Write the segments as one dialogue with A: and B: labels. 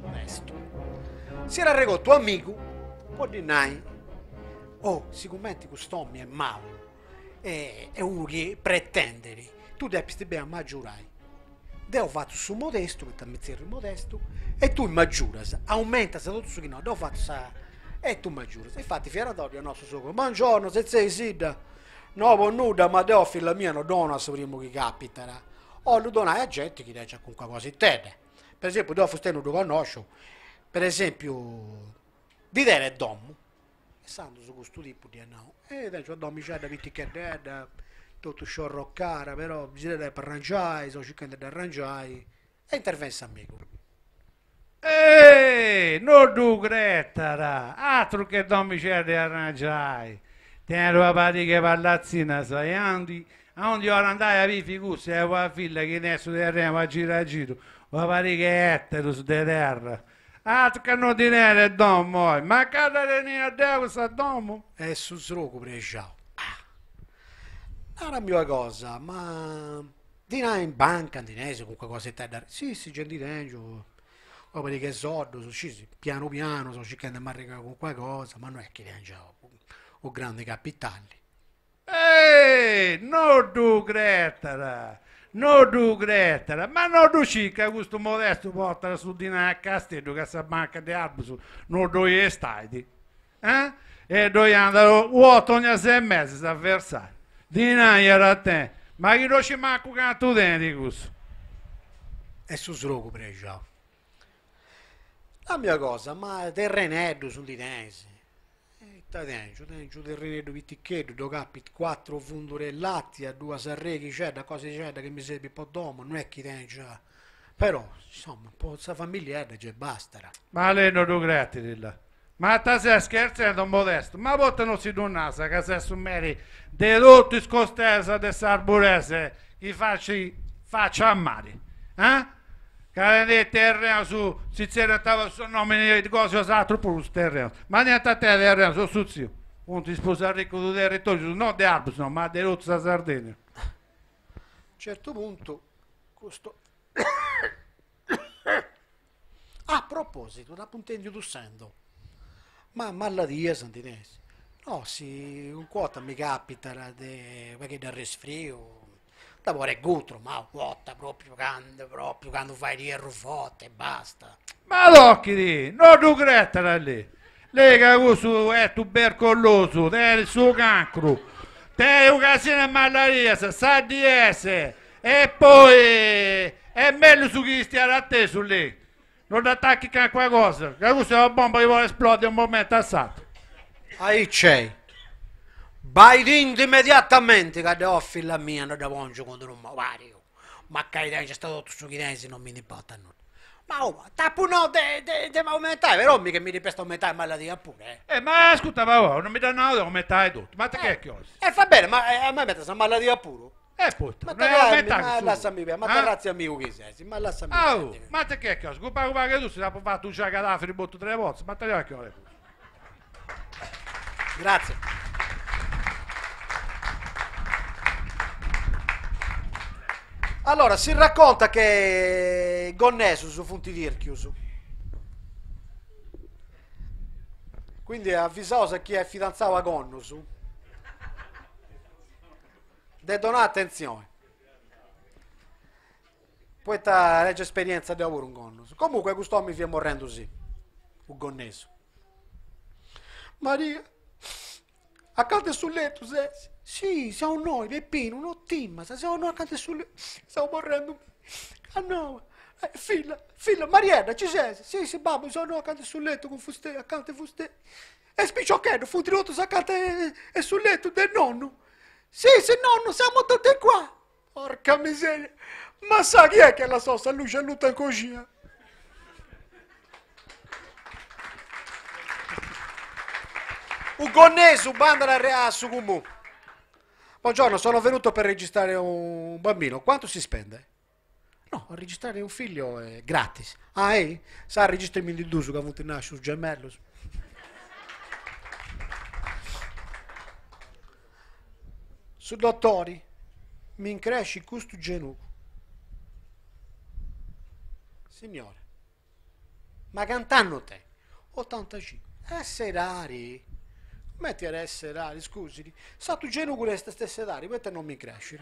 A: Modestu. Si era arregortu amigu po ddi nai, oh, sigumenti cust'omini est malu, est unu chi pretendit, tui depis benni a m'agiurai. Deu fatzu su modestu, poita mi zerriu modestu, e tui m'agiuras, aumentas totu su chi no, deu fatzu sa e tui m'agiuras. Infati fiat andau dd'iat nau a su sogru, Buongiorno, setzeisìdda, no po nudda, ma deu a filla mia no dd'onu a su primu chi capitat, 'ollu donai a genti chi tengiat calincuna cositedda. Per esempiu, deu a fustei no ddu connosciu, per esempiu, ndi tenet domu, E intzandus custu tipu dd'iat nau, eh tengiu una domixedda piticheddedda, totu sciorrocara, però si dda depu arrangiai, seu circhendi de dd'arrangiai, e intervenit s'amigu.
B: Eh, no ddu cretat, atru che domixedda de arrangiai, tenit una pariga 'e pallatzinas e aundi aundi 'olit andai a bivi cussu e una filla chi tenit su terrenu a giru a giru, una pariga 'e etarus de terra Atru ca no ndi tenit domu oi, ma ca dda tenia deu cussa domu?
A: E su srogu prexau. Ah! Narami una cosa, ma dinai in banca ndi tenis calincuna cositedda? Si, si, gei ndi tengiu una pariga 'e soddus, scis, pianu pianu seu circhendi de m'arrigai calincuna cosa, ma no est chi tengia u' grandi capitali.
B: Eh! No ddu cretat! No ddu cretat! Ma no ddu scit ca custu Modestu portat su dinai a Casteddu ca sa banca de Arbus no ddoi est, eh? E ddoi andat u' 'orta ogna ses mesis a versai. Dinai iat a tenni, ma chi no scit mancu cantu tenit cussu.
A: E su srogu prexau. Nami una cosa, ma terreneddus ndi tenis? Ita tengiu, tengiu unu terreneddu piticheddu, ddoi capit cuatru fundus 'e lati e duas arreghixeddas, cosixedda chi mi serbit po domu, no est chi tengia, però, insoma, po sa familiedda gei bastat.
B: Ma lei no ddu cretit là. Ma ta ses scherzendi Modestu, ma poita no si ddu nas ca ses su meri de totu is costeras de s'Arburese chi faci faci a mari, eh? Ca tenit terrenus, si zerriant su nomini de cosa is atrus puru is terrenus, ma tenint a tenni terrenus, o su tziu, funt is prus arricus de su territoriu, no de Arbus no, ma de totu sa Sardegna.
A: A certu puntu custu A propositu, t'apu intendiu tussendo. Ma malladias ndi tenis? No, si calincuna 'orta mi capitat de u' pagheddu arresfriu, Dopo regutru, ma u' 'orta propriu candu, propriu candu fait ierru forte e basta.
B: Ma tochit, no ddu cretat lei. Lei ca cussu est tubercolosu, tenit su cancru, tenit u' casinu 'e malladias, s'AIDS, e poi est mellus chi istiat atesu lei, no dd'atachit calincuna cosa, ca cussa est una bomba chi podit esplodi de unu momentu a s'atru.
A: Aici est. Baidindi immediatamenti ca deu a filla mia no dda pongiu cun d'unu mobariu, mancai tengiast totu su chi tenis no mi ndi importat nudda. Ma oh, t'apu nau de de de m'aumentai, però mi che mi depist aumentai malladia puru, eh.
B: Eh, ma ascurta papà, non mi dd'at nau de aumentai totu, ma ita che cosa?
A: E va bene, ma a mei m'aumentas sa malladia puru?
B: E poita,
A: Ma
B: no est aumentau
A: ma lassami perdi, ma terrazzi amigu chi ses, ma lassami
B: perdi. Au, ma ita che cosa, cun pagu pagu 'e tussi t'apu fatu giai cadaveri totu tre bortas, ma ita che ora est custu.
A: Grazie. Allora, si racconta che i gonnesus funt tirchius. Quindi avvisaus a chi est fidanzau a Gonnus de donai atentzioni. Poita tengiu esperienza deu puru in Gonnus. Comunque cust'omini fiat morrendusì, u gonnesu. Maria, acanta 'e su letu ses? Si, seu innoi, Peppinu, no timas, seu innoi acanta 'e su letu, seu morrendu. Ah no, filla, filla, Mariedda, ci ses? Si, si, babbu, seu innoi acanta 'e su letu cun fustei, acanta 'e fustei. E is piciocheddos funt totus acanta 'e su letu de nonnu. Si, si, nonnu, siamo tutti qua. Porca miseria, ma sa chi est chi at lassau sa luxi alluta in coxina? U gonnesu bandat a su comunu. Buongiorno, sono venuto per registrare un bambino, quanto si spende? No, a registrare un figlio è gratis. Ah, ei? Sa registrimindi duus ca funt nascius gemellus. Su dottori. Mi increscit custu genugu. Signore, ma cant'annu tenit? Otantacincu. Est s'edadi. Cumenti est s'edadi, scusit, s'atru genugu est de s'edadi, poita non mi increscit?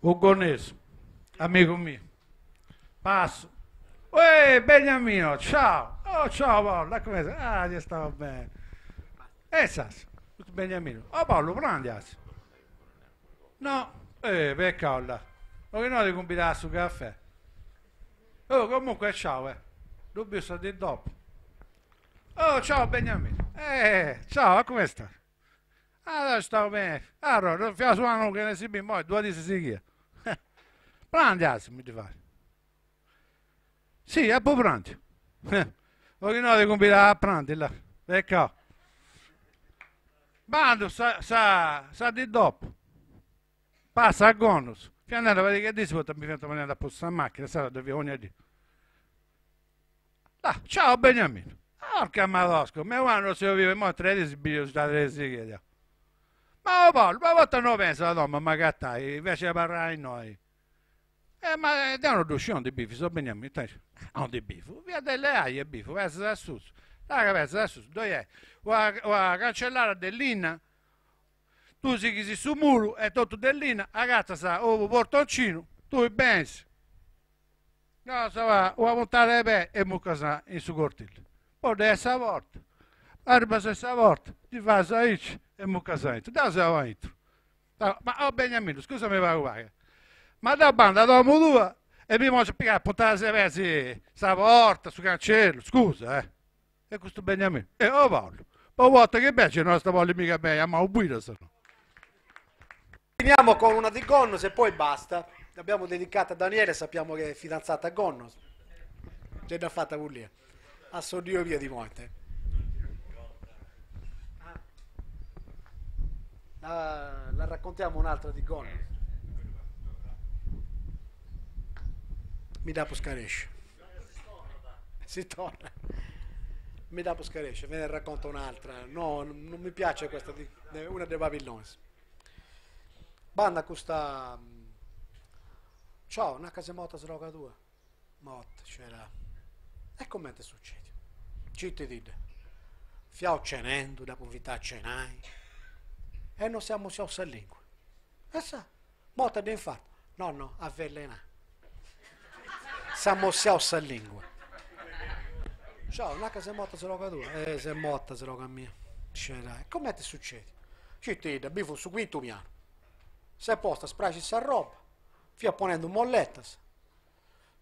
B: U gonnesu, amigu miu. Passu. Uè, Beniamino, ciao! Oh, ciao Paolo, come stai? Ah, io stavo bene. E sas, Beniamino. Oh Paolo, prandias? No, eh, peccau là. O chi no ti cumbidat a su caffè. Oh, comunque ciao, eh. Ddu biu sa dì dopo. Oh, ciao Beniamino. Eh, ciao, come stai? Ah, stau bene. Allora, fiat u' annu chene si biri, immoi duas diis sighia. Prandias, mi ddi fait. Sì, apu prandiu. O chi no ti cumbidat a prandi, là. Peccau. Bandu sa sa sa dì dopo. Passu a Gonnos. Fia andendi una pariga 'e dis poita mi fiant ponende a postu sa macchina, insaras ddu fia 'onnia dì. Ah, ciao Beniamino. Porca madosca, me u' annu non seu biu, immoi tres dis bius da tres sighia. Ma o Paulu, ma poita no benis a domu a m'agatai, invece de abarrai innoi? Eh, ma deu no ddu sciu aundi bivis, o Beniamino, ita Aundi bivu? Via delle Aie bivu, pesas a susu. Là ca pesas a susu, ddoi est una una cancellara de linna, tui sighis su muru, est totu de linna, agatas unu portoncinu, tui benis Donas una puntada 'e pei e mucas in su cortillu. Poi ddoi est sa porta, arribas a sa porta, ti fais aici e mucas aintru. Deu seu aintru. Ma oh Beniaminu, scusami pagu pagu, ma deu bandu a domu tua e mi pongiu a pigai a puntadas 'e peis sa porta, su cancellu, scusa eh. E custu Beniaminu, e oh Paulu, po u' 'orta chi benis no est a bolli miga beni a mau buidas no.
A: Finiamo con una di Gonnos e poi basta. L'abbiamo dedicata a Daniele, sappiamo che è fidanzata a Gonnos. C'è da fatta pulire. A soddio via di morte. La, la raccontiamo un'altra di Gonnos. Mi dà scaresce. Si torna. Mi dà scaresce, ve ne racconto un'altra. No, non mi piace questa di una dei Pabillonis. Banda custa Ciao, naca s'est morta sroga tua. Morta, scera. E comente est sucediu? Citididda. Fiaus cenendu, dd'apu invitada a cenai e no s'est amossiau sa lingua. E sa, morta de infartu. No, no, avvelenà. S'est amossiau sa lingua. Ciao, naca s'est morta sroga tua. Eh, s'est morta sroga mia. Scera. E comente est sucediu? Citidda, bivu in su quintu pianu. S'est posta a spraxi s'arroba, fiat ponendu molletas.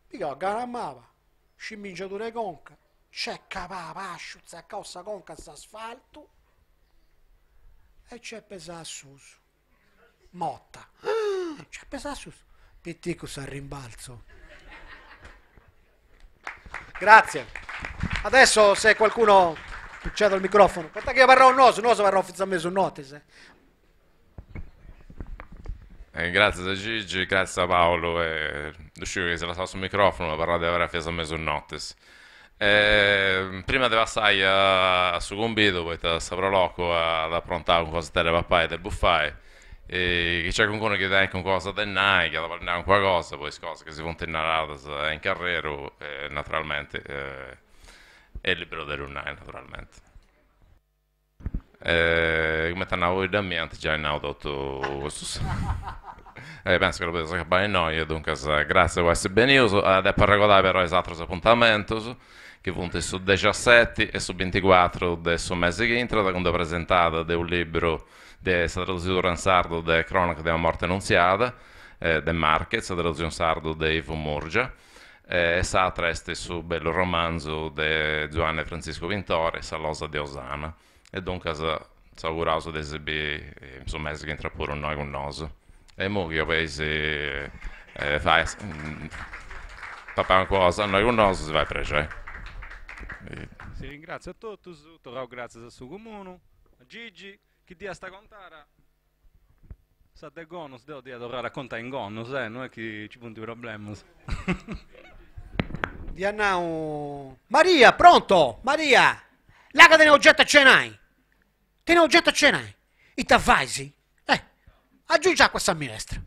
A: Pigau gana maba, scimingiadura 'e conca, nc'est cabada a basciu, tzacau sa conca a s'asfaltu e nc'est pesada a susu. Morta. Nc'est pesada a susu. Piticu s'arrimbalzu. Grazie. Adesso se qualcuno cedo il microfono. Poita chi abarraus nosu, nosu abarraus finzas a mesunotis.
C: Eh, Gràtzias a Gigi, gràtzias a Paulu e ddu sciu chi si lassau su microfonu, abarraus de abarrai finas a mesunotis. Prima de passai a su cumbidu, poita sa Pro Loco at aprontau calincuna cosa de papai e de bufai, chi nc'est calincunu chi tenit calincuna cosa de nai, chi at a bolli nai calincuna cosa po is cosas chi si funt naradas in carreru, naturalmenti est liberu de ddu nai naturalmenti. Cumenti at nau pobidda mia ant giai nau totu custus. Penso chi ddu podeus acabai innoi e duncas gratzias po essi benius. Depu arregodai però is atrus apuntamentus chi funt su dexiaseti e su binticuatru de su mesi chi intrat cun d'una presentada de unu libru de sa tradusidura in sardu de Cronaca de una morte annunziata de Marquez, sa tradutzioni in sardu de Ivu Murgia e s'atra est su bellu romanzu de Zuanne Frantziscu Pintore, Sa losa de Osana. E duncas s'auguraus de si biri in su mesi chi intrat puru innoi cun nosu. E immoi chi 'oleis fai papai calincuna cosa innoi cun nosu si fait prexeri.
D: Si ringratzio a totus, torraus gratzias a su Comunu, a Gigi, chi dd'iast contara Sa de Gonnos deo dia torrare a contai in Gonnos, eh, no est chi ci funt problemas.
A: Dd'iat nau, Maria, pronto! Maria! Là ca teneus genti a cenai! Teneus genti a cenai! Ita fais? Eh! Agiungi acua a sa minestra.